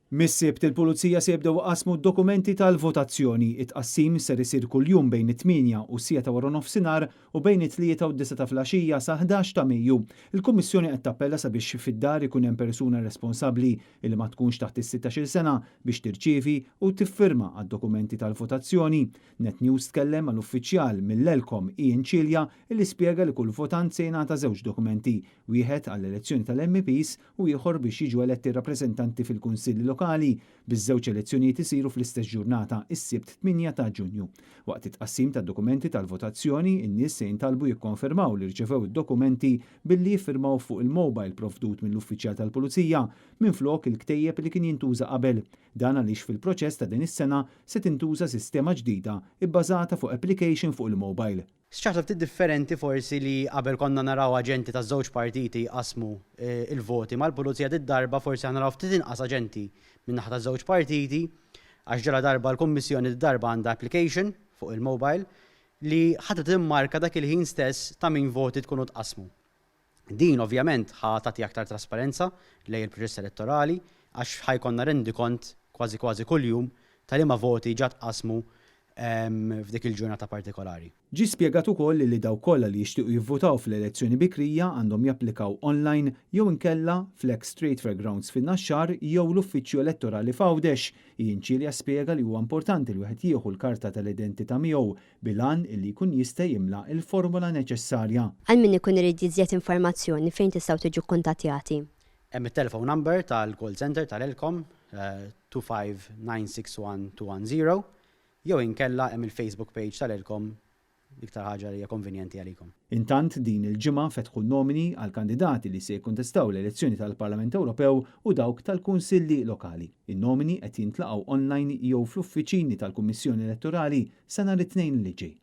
Mis-Sibt il-Pulizija se jibdew iqassmu d-dokumenti tal-votazzjoni. It-tqassim ser isir kuljum bejn it-tmienja u s-siegħa ta' waranofsinhar u bejn it-tlieta u d-disgħa ta' filgħaxija sa 11 ta' Mejju. Il-Kummissjoni qed tappella sabiex fid-dar ikun hemm persuna responsabbli li ma tkunx taħt is-sittax-il sena biex tirċievi u tiffirma għad-dokumenti tal-votazzjoni. Net News tkellem mal-uffiċjal mill-ELCOM Ian Cilia li spjega li kull votant se jingħata żewġ dokumenti, wieħed għall-elezzjoni tal-MEPs u ieħor biex jiġu eletti r-rappreżentanti fil-kunsilli lokali, biż-żewġ elezzjonijiet isiru fl-istess ġurnata, is-Sibt 8 ta' Ġunju. Waqt it-tqassim tad-dokumenti tal-votazzjoni, in-nies se jintalbu jikkonfermaw li rċevew id-dokumenti billi jiffirmaw fuq il-mobile provdut mill-uffiċjal tal-Pulizija, minflok il-ktejjeb li kien jintuża qabel. Dan għaliex fil-proċess ta' din is-sena se tintuża sistema ġdida bbażata fuq application fuq il-mobile. Xi ħaġa ftit differenti forsi li qabel konna naraw aġenti taż-żewġ partiti jqassmu l-voti mal-pulizija did-darba forsi ħa naraw ftit inqas aġenti min-naħa taż-żewġ partiti għax ġaladarba l-Kummissjoni did-darba għandha application fuq il-mobile li ħa timmarka dak il-ħin stess ta' min voti tkunu tqassmu. Din ovvjament ħa tagħti aktar trasparenza lejn il-proċess elettorali għax ħa jkollna rendikont kważi kważi kuljum ta' liema voti ġa tqassmu f'dik il-ġurnata partikolari. Ġie spjegat ukoll li dawk kollha li jixtiequ jivvutaw fl-elezzjoni bikrija għandhom japplikaw online jew inkella fl-ex Trade Fair Grounds fin-Naxxar jew l-Uffiċċju Elettorali f'Għawdex. Ian Cilia spjega li huwa importanti li wieħed jieħu l-karta tal-identità miegħu bil-għan illi jkun jista' jimla l-formola neċessarja. Għal min ikun irid iżjed informazzjoni fejn tistgħu tiġu kkuntattjati? Hemm it-telephone number tal-call center tal-ELCOM 25961210 jew inkella hemm il-Facebook page tal-ELCOM l-iktar ħaġa li hija konvenjenti għalikom. Intant din il-ġimgħa fetħu n-nomini għal kandidati li se jikkontestaw l-elezzjoni tal-Parlament Ewropew u dawk tal-Kunsilli Lokali. In-nomini qed jintlaqgħu online jew fl-uffiċini tal-Kummissjoni Elettorali sa nhar it-Tnejn li ġej.